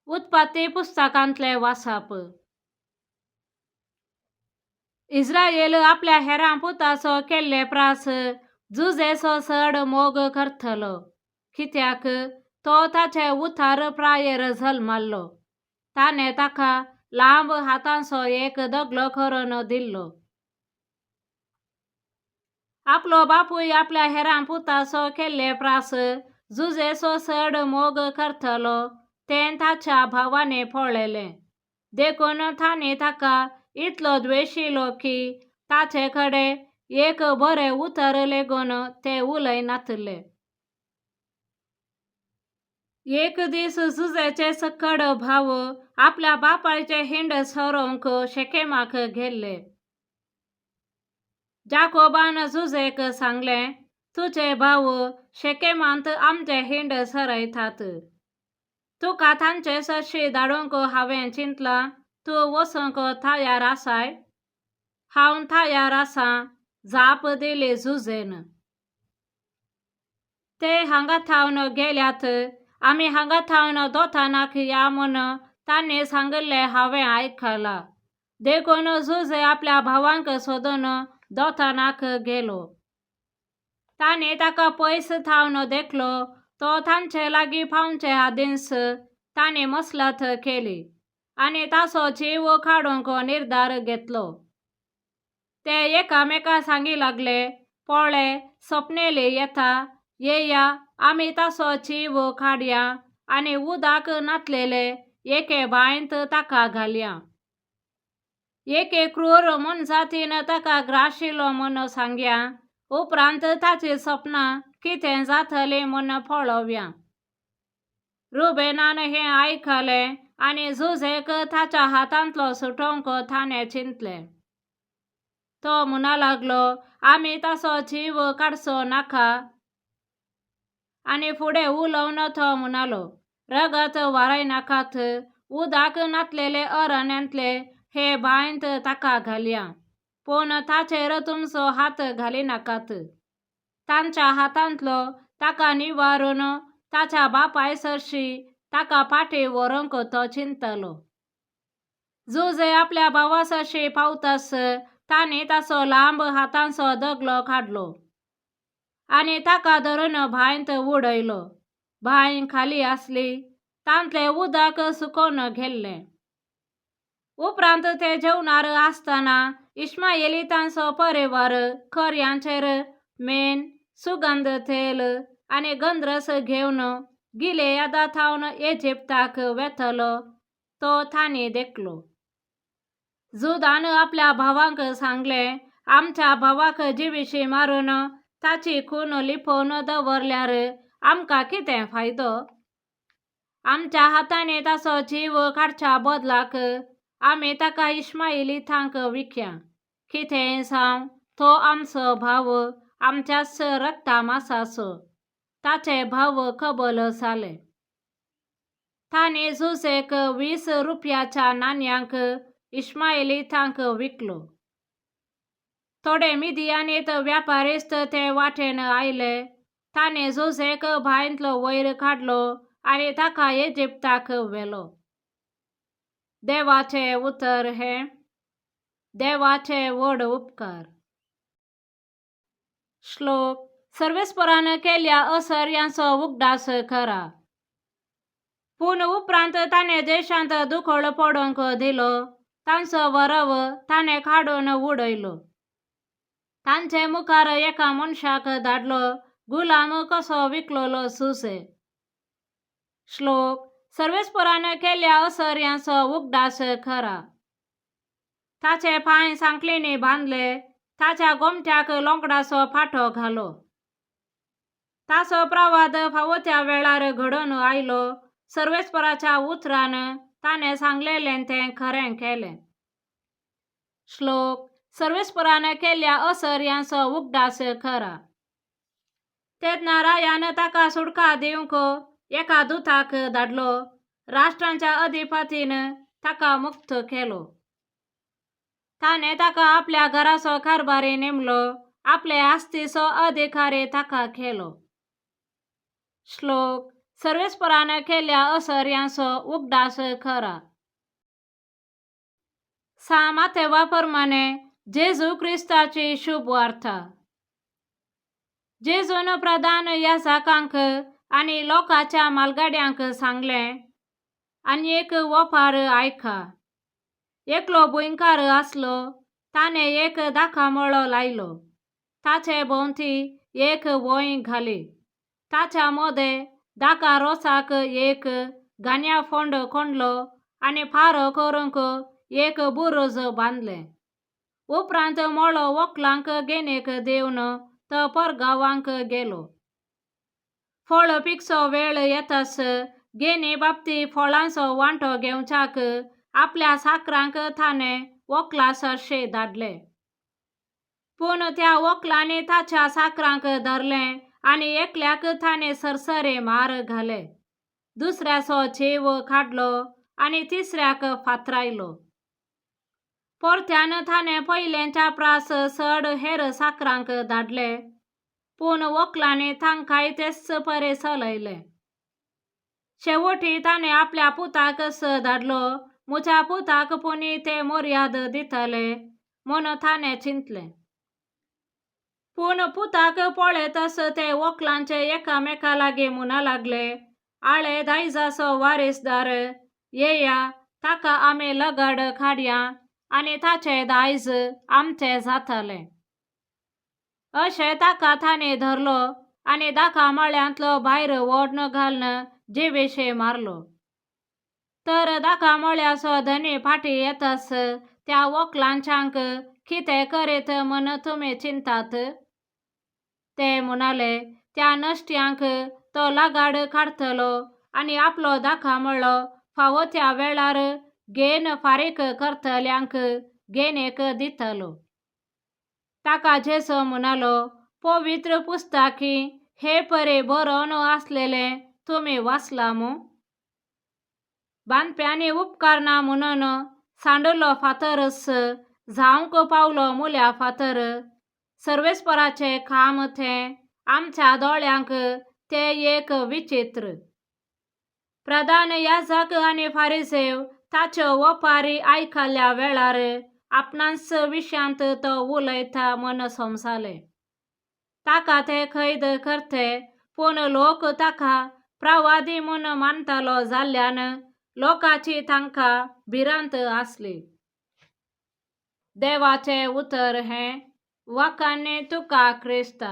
उत्पत्ती पुस्तकांतलें वाचप. इस्रायल आपल्या हेरां पुताचो केल्ले प्रास जुजेचो चड मोग करतलो, कित्याक तो ताचे उतार प्रायेर जल्माल्लो. ताणें ताका लांब हातांचो एक दगलो करून दिल्लो. आपलो बापूय आपल्या हेरां पुताचो केल्ले प्रास जुजेचो चड मोग करतलो तें ताच्या भावांनी पळयलें, देखून तांणी ताका इतलो द्वेशिलो की ताचे कडेन एक बरें उतर लेगून ते उलयनातले. एक दीस जुजेचे सकड भाव आपल्या बापायचे हिंड चरोवंक शेकेमाक गेल्ले. जाकोबान जुजेक सांगलें, तुजे भाव शेकेमांत आमचे हिंड चरयतात. तुका तांचे सरशी धाडूंक हांवें चिंतलां. तूं वचूंक तयार आसाय? हांव तयार आसां, जाप दिली जुजेन. ते हांगा थावन गेल्यात. आमी हांगा थावन दोतानाक या म्हूण तांणी सांगिल्लें हांवें आयकलां. देखून जुजे आपल्या भावांक सोदून दोतानाक गेलो. तांणी ताका पयस थावन देखलो. तो तांचे लागीं पावचे आदींच तांणी मसलत केली आनी ताचो जीव काडूंक निर्धार घेतलो. ते एकामेका सांगी लागले, पळय, सपनेली येता. येया, आमी ताचो जीव काडया आनी उदक नातलेले एके बांयत ताका घालया. एके क्रूर मोनजातीन ताका ग्राशिलो म्हूण सांगया. उपरांत ताची सपनां कितें जातलीं म्हूण पळोवया. रुबेनान हें आयकलें आनी जुजेक ताच्या हातांतलो सुटोवंक ताणें चिंतलें. तो म्हणा लागलो, आमी ताचो जीव काडचो नाका. आनी फुडें उलोवन तो म्हणालो, रगत वारयनाकात. उदक नातलेले अरण्यांतले हे बांयत ताका घालया, पूण ताचेर तुमचो हात घालिनाकात. तांच्या हातांतलो ताका निवारून ताच्या बापाय सरशी ताका फाटीं व्हरूंक तो चिंतलो. जुजे आपल्या भावा सरशी पावतास तांणी ताचो लांब हातांचो दगलो काडलो आनी ताका धरून बांयत उडयलो. बांय खाली आसली. तांतलें उदक सुकोवन गेल्लें. उपरांत ते जेवणार आसतना इश्माएलितांचो परिवार खऱ्यांचेर मेन, सुगंध तेल आनी गंधरस घेवन गिलेयादा थावन इजिप्ताक वेतलो तो तांणी देखलो. जुदान आपल्या भावांक सांगलें, आमच्या भावाक जिविशी मारून ताची खून लिपोवन दवरल्यार आमकां कितें फायदो? आमच्या हातांनी ताचो जीव काडच्या बदलाक आमी ताका इश्माएलितांक विकया. कितेंय जावं, तो आमचो भाव, आमच्याच रक्ता मासाचो. ताचे भाव कबल जाले. तांणी जुजेक 20 रुपयाच्या नाण्यांक इश्माएलितांक विकलो. थोडे मिदियानीत व्यापारिस्त ते वाटेन आयले. तांणी जुजेक बांयतलो वयर काडलो आनी ताका इजिप्ताक व्हेलो. देवाचें उतर हें. देवाचे व्हड उपकार. श्लोक. सर्वेस्परान केल्ल्या असर्यांचो उगडास करा. पूण उपरांत ताणें देशांत दुकळ पडूंक दिलो. तांचो वरव ताणें काडून उडयलो. तांचे मुखार एका मनशाक धाडलो, गुलाम कसो विकलोलो सुसे. श्लोक. सर्वेस्परान केल्ल्या असर्यांचो उगडास करा. ताचे पांय सांखळींनी बांदले. ताच्या गोमट्याक लोकडाचो फाटो घालो. ताचो प्रवाद फावो त्या वेळार घडोवन आयलो. सर्वेस्पराच्या उतरान ताणें सांगलेलें तें खरें केलें. श्लोक. सर्वेस्परान केल्ल्या असर्यांचो उगडास करा. तेन्ना रायान ताका सुटका दिवंक एका दुताक धाडलो. राष्ट्रांच्या अधिपतीन ताका मुक्त केलो. ताणें ताका आपल्या घराचो कारभारी नेमलो. आपले आस्तीचो अधिकारी ताका केलो. श्लोक. सर्वेस्परान केल्ल्या असर्यांचो उगडास करा. सा मातेवा प्रमाणे जेजू क्रिस्ताची शुभ वार्ता. जेजून प्रधान याजकांक आनी लोकांच्या मालगाड्यांक सांगलें, आनी एक वपार आयका. एकलो भुंयकार आसलो. ताणें एक दाकामळो लायलो, ताचे भोंवती एक वंय घाली, ताच्या मदें दाका रोसाक एक घाण्या फोंड कोंडलो आनी पारो करूंक एक बुरूज बांदलें. उपरांत मळो वकलांक घेणेक दिवन तो परगांवांक गेलो. फळ पिकचो वेळ येताच घेणी बाबती फळांचो वांटो घेवच्याक आपल्या साकरांक ताणें वकला सरशे धाडले. पूण त्या वकलांनी ताच्या साकरांक धरलें आनी एकल्याक ताणें सरसरे मार घाले, दुसऱ्याचो चेव काडलो आनी तिसऱ्याक फातरायलो. परत्यान ताणें पयलेंच्या प्रास चड हेर साकरांक धाडले, पूण वकलांनी तांकांय तेच परे चलयलें. शेवटी ताणें आपल्या पुताकच धाडलो. म्हज्या पुताक पुणी ते मर्याद दितले म्हूण ताणें चिंतलें. पूण पुताक पळयतच ते वकलांचे एकामेका लागीं म्हणा लागले, आळे दायजाचो वारीसदार, येया, ताका आमी लगड काडया आनी ताचें दायज आमचें जातलें. अशें ताका ताणें धरलो आनी दाका मळ्यांतलो भायर ओडून घालून जिवेशे मारलो. तर दाका मळ्याचो धनी फाटीं येताच त्या वकलांच्यांक कितें करीत म्हूण तुमी चिंतात? ते म्हणाले, त्या नश्ट्यांक तो लगाड काडटलो आनी आपलो दाका मळो फावो त्या वेळार घेन फारीक करतल्यांक घेणेक दितलो. ताका जेजू म्हणालो, पवित्र पुस्तकी हे परे बरोवन आसलेलें तुमी वाचलां मू? बांदप्यांनी उपकारना म्हणून सांडलो फातरच जावंक पावलो मुल्या फातर. सर्वेस्पराचें काम तें, आमच्या दोळ्यांक तें एक विचित्र. प्रधान याजक आनी फारिसेव ताच्यो ओपारी आयकल्ल्या वेळार आपणाच विशयांत तो उलयता म्हूण समजले. ताका ते कैद करते, पूण लोक ताका प्रवादी म्हूण मानतालो जाल्ल्यान लोकांची तांकां भिरांत आसली. देवाचें उतर हें. वाखाणनी तुका क्रिस्ता.